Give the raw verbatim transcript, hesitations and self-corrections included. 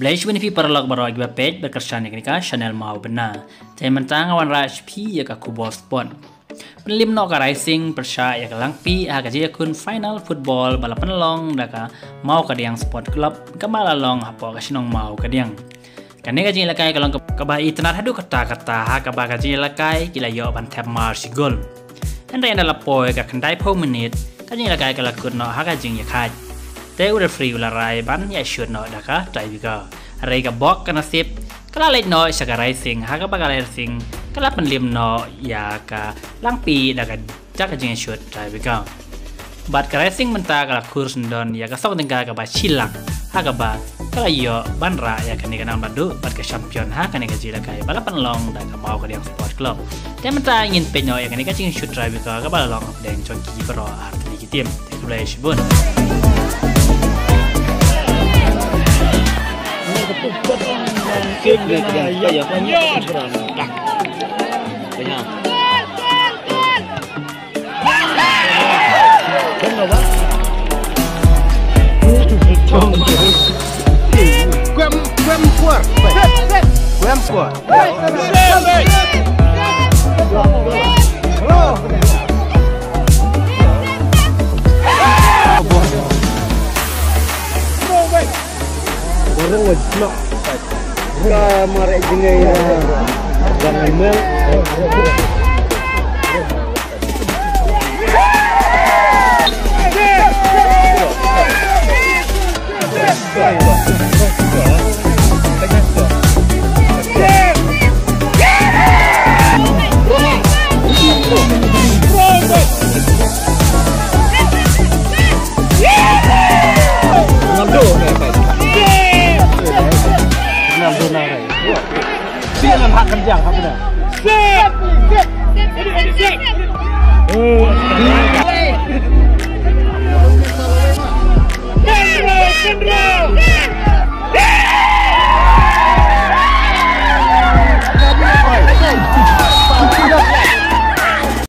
Khublei shibun ïa phi paralok baroh kiba peit bad kyrshan ïa kane ka channel Mawbynna. Te mynta nga wanrah sha phi ïa ka khubor sport. Pynlip noh ka Raising pyrshah ïa ka Langpih ha ka jingïakhun final football ba la pynlong da ka Mawkadiang Sport Club kaba la long hapoh ka shnong Mawkadiang. Kane ka jingïalehkai ka long kaba itynnad haduh katta katta ha kaba ka jingïalehkai ki la ïoh ban thep mar shi gol. Hynrei ynda la poi ka khyndaiphew minit, ka jingïalehkai ka la kut noh ha ka jingïakhaid. Te u referee u la rai ban ïa shoot noh da ka tiebreaker. Hynrei ka bok ka nasib ka la leit noh sha ka Raising ha kaba ka Raising ka la pynlip noh ïa ka Langpih da ka da ka jingïa shoot tiebreaker. Bad ka Raising mynta ka la khur syndon ïa ka song tyngka kaba shilak ha kaba ka la ïoh ban rah ïa kane ka nam naduh bad ka champion ha kane ka jingïalehkai ba la pynlong da ka Mawkadiang Sport Club. Te mynta ngin peit noh ïa kane ka jingïa shoot tiebreaker kaba la long hapdeng jong ki baroh artylli ki team. Te khublei shibun. Kwem, kwem kuar. Kwem kuar. Ka mareh jingïa, eh, jangan mel.